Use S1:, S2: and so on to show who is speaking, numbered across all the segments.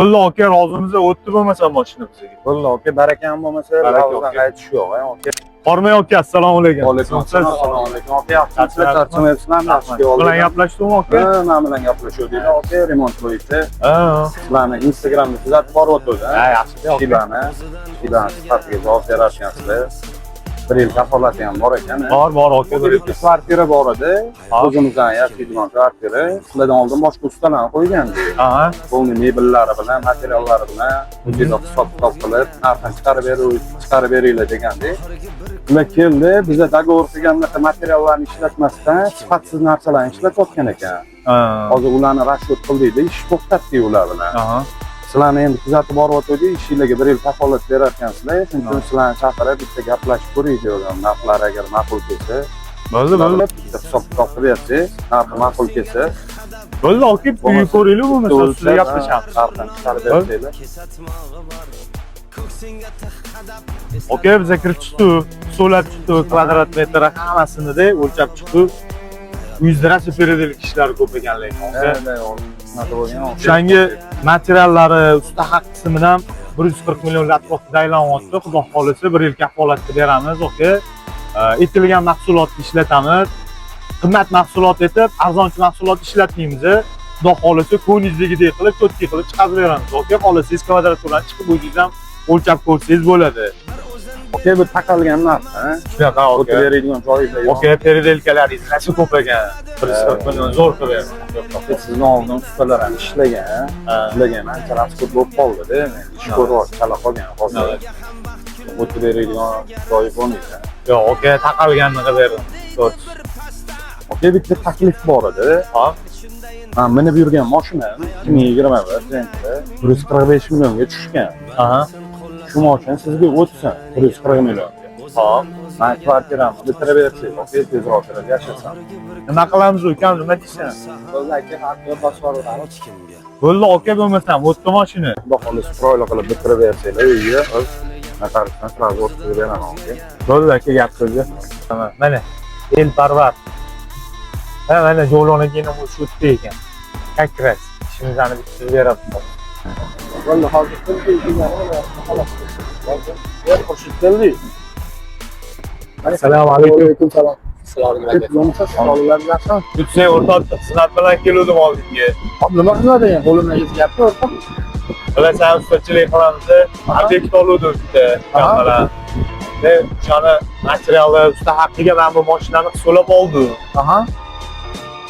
S1: Bo'ldi aka, rozimiz, o'tdi bo'lmasa mashina bizga.
S2: Bo'ldi aka, barakam bo'lmasa,
S1: Baraka
S2: lavzdan
S1: aka.
S2: qaytish yo'q, aka.
S1: Hormay aka, assalomu alaykum.
S2: Alaykum assalom. Assalomu alaykum aka, yaxshimisizlar?
S1: Rahmat.
S2: Charchamayapsizlarmi? Yaxshi
S1: Bilan
S2: keldik.
S1: gaplashdingmi aka?
S2: Ha, men bilan gaplashuvdik aka, remont bo'yicha.
S1: Ha.
S2: Sizlarni Instagramda kuzatib boryotgandim.
S1: Ha, yaxshi aka.
S2: Ishlarni sifatiga javob berarkansizlar. Bir yil kafolati ham bor ekan.
S1: Bor, bor aka.
S2: Bir ikki kvartira bor edi. O'zimizdan yashaydigan kvartira. Sizlardan oldin boshqa ustalarni qo'ygandik.
S1: Ha.
S2: Полный mebellari bilan, materiallari bilan o'zinglar hisob kitob qilib, narxini chiqarib beru, chiqarib beringlar degandik. Ular keldi, biza договор qilgan bunaqa materiallarni ishlatmasdan sifatsiz narsalarni ishlatayotgan ekan.
S1: Ha.
S2: Hozir ularni расчет qildik, ish to'xtatdik ular bilan.
S1: Aha.
S2: Sizlarni endi kuzatib boryotgandik, ishinglarga bir yil kafolat berar ekansizlar. Shuning uchun sizlarni chaqirib bitta gaplashib ko'raylik degan, narxlar agar ma'qul kelsa,
S1: Bo'ldi, bo'ldi.
S2: bitta hisob kitob qilib bersangiz, narxi ma'qul kelsa,
S1: Bo'ldi aka, uy ko'ringlar bo'lmasa sizlar gaplashamiz.
S2: Narxini chiqarib bersanglar.
S1: Aka, biza kirib chiqdi, so'lab chiqdi, kvadrat metr hammasini-da o'lchab chiqdi. Uyingizda rosa переделка ishlari ko'p ekan lekin. aka. O'shanga materiallari, usta haq qismidan 140 million atrofida aylanyapti. Xudo xohlasa bir yil kafolatni beramiz, aka. Etilgan mahsulotni ishlatamiz. Qimmat mahsulot etib, arzonchi mahsulot ishlatmaymiz. Xudo xohlasa ko'nglingizdagidek qilib, cho'tki qilib chiqarib beramiz. Aka, xohlasangiz kvadraturani chiqib o'zingiz ham o'lchab ko'rsangiz bo'ladi.
S2: Aka, bu taqalgan narx, ha?
S1: Shunaqa
S2: O'tib
S1: aka.
S2: beradigan joyinglar yo'q.
S1: Aka, переделка laringiz rosa ko'p ekan. 140 million zo'r qilib beramiz.
S2: Aka, sizni oldin ustalar ham ishlagan, ularga ham ancha расход bo'lib qoldi-da. Endi ish ko'ryapti, chala qolgan hozir. O'tib beradigan joyi bo'lmaydi.
S1: Yo'q, aka, taqalganini qilib berdim. Zo'r.
S2: Aka, bitta taklif bor edi.
S1: Ha?
S2: Men minib yurgan mashinam 2021 Gentra 145 millionga tushgan.
S1: Aha.
S2: Shu mashina sizga o'tsin 140 millionga.
S1: Hop.
S2: Men kvartiramni bitirib bersangiz, aka, tezroq kirib yashasam.
S1: Nima qilamiz ukam, nima deysan?
S2: Bo'ldi aka, haqni bosib yuboramiz.
S1: Bo'ldi aka, bo'lmasam o'tdi mashina.
S2: Xudo xohlasa chiroyli qilib bitirib bersanglar uyga, notariusdan сразу o'tkazib beraman aka.
S1: Bo'ldi aka, gap so'zi. Mana Elparvar. Ha, mana Javlon akani o'sha o'tdi ekan. Как раз ishimizni bitirib beradi.
S2: Bo'ldi, hozir Xurshid keldi.
S1: Assalomu alaykum.
S2: Alaykum salom. Assalomu alaykum. Sog'liklar yaxshimi?
S1: Tutsak o'rtoq, xizmat bilan keluvdim oldinga.
S2: Hop, nima xizmat ekan? Qo'limdan kelyapti o'rtoq.
S1: Bilasan, ustachilik qilamiz. Obyekt oluvdim bitta ukam bilan. Ve o'shani materialni usta haqqiga men bu mashinani so'lab oldim.
S2: Aha.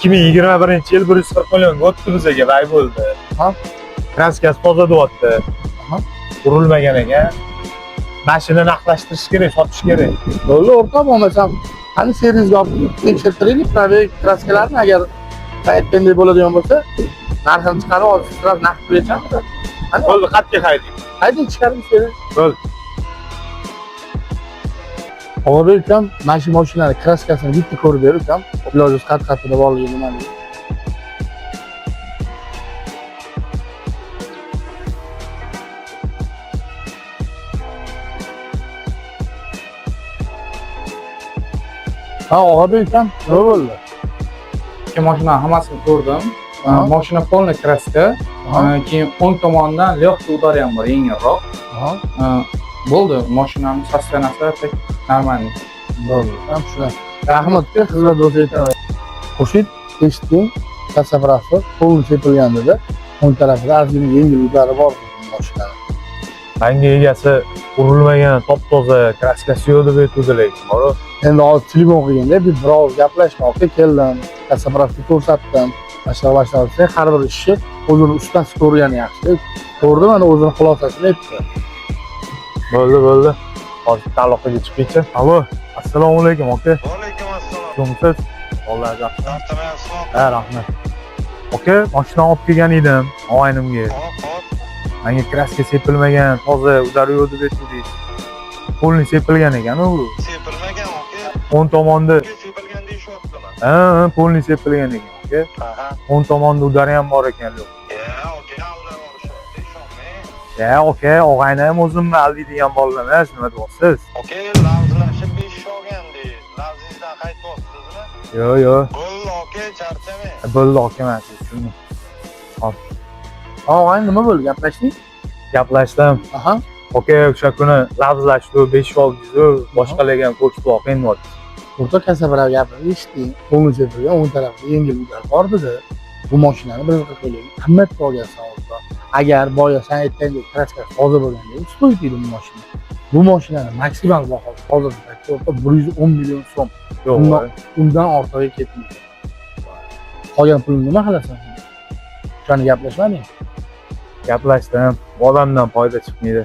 S1: 2021 yil 140 millionga o'tdi bizaga, vay bo'ldi.
S2: Ha.
S1: Kraskasi toza deyapti.
S2: Aha.
S1: Urilmagan ekan. Mashina narxlashtirish kerak, sotish kerak.
S3: Bo'ldi o'rtoq, bo'lmasam qani servisga olib tekshirtiraylik, пробег kraskalarni agar sen aytgandek bo'ladigan bo'lsa, narxini chiqarib hozir сразу naqd pul yechamiz. Qani
S1: Bo'ldi, qatga hayding.
S3: haydang chiqaring servis.
S1: Bo'ldi.
S3: Ovorbek ukam, mana shu mashinani kraskasini bitta ko'rib ber ukam. Iloji qat-qatida borligi nimani. Ha, Og'abek ukam, nima bo'ldi?
S4: Ikki mashinani hammasini ko'rdim.
S3: Aha.
S4: Mashina полный kraska.
S3: Aha.
S4: Keyin o'ng tomonidan легкий удар ham bor, yengilroq.
S3: Aha.
S4: Bo'ldi, mashinani состояние si так нормальный.
S3: Bo'ldi, ukam, tushunadi. Rahmat uka, xizmat bo'lsa aytaman. Xurshid, eshitding, заправка полный sepilgan dedi. O'ng tarafida ozgina yengil удар i bor mashinani.
S1: Manga egasi urilmagan, top-toza, kraskasi yo'q deb aytuvdi lekin, bor.
S3: Endi hozir telefon qilganda bir birov gaplashma, aka keldim, заправка ko'rsatdim. Mana shunaqa desak, har bir ishni o'zini ustasi ko'rgani yaxshi. Ko'rdi, mana o'zini xulosasini aytdi.
S1: Bo'ldi, bo'ldi. Hozir taloqaga chiqingchi. Alo, assalomu alaykum aka.
S5: Alaykum assalom.
S1: Ko'msiz? Alloh yaxshi.
S5: Charchamayapsizmi?
S1: Ha, rahmat. Aka, mashina olib kelgan edim og'aynimga.
S5: Hop, hop.
S1: Menga kraska sepilmagan, toza, удар i yo'q deb aytdingiz. Полный sepilgan ekan u.
S5: Sepilmagan aka.
S1: O'ng tomonda,
S5: Aka sepilgan deyishyaptimi?
S1: ha, ha, полный sepilgan ekan aka.
S5: Aha.
S1: O'ng tomonda удар i ham bor ekan.
S5: Ya, aka, aldab yuborishyapti, ishonmang.
S1: Ya, aka, og'ayni ham o'zimni aldaydigan bolalar emas, nima deyapsiz?
S5: Aka, lavzlashib besh olgan deydi. Lavzingizdan qaytyapsizmi?
S1: Yo'q, yo'q.
S5: Bo'ldi aka, charchamang.
S1: Bo'ldi aka, men sizni tushundim. Hop.
S3: Og'ayni, nima bo'ldi, gaplashding?
S1: Gaplashdim.
S3: Aha.
S1: Aka, o'sha kuni lafzlashdi, 5 oldiz, boshqalarga ham ko'rsatib oqing.
S3: O'rta kasablar gapini eshitding. Qo'lni chepirgan, o'ng tarafida yengil удар bor dedi. Bu mashinani 140 million qimmatga olgansan, o'rtoq. Agar boya sen aytgandek краска si toza bo'lganda, стоит edi bu mashina. Bu mashinani maksimal bahosi hozirgi paytda, o'rtoq, 110 million so'm.
S1: Yo'q.
S3: Undan ortig'iga ketmaydi. Qolgan pulni nima qilasan? O'shani gaplashmading?
S1: Gaplashdim. Odamdan foyda chiqmaydi.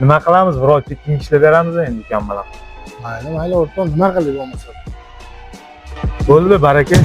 S1: Nima qilamiz? Biror tekin ishlab beramiz endi ukam bilan.
S3: Mayli, mayli, o'rtoq, nima qildik bo'lmasa.
S1: Bo'ldi, baraka.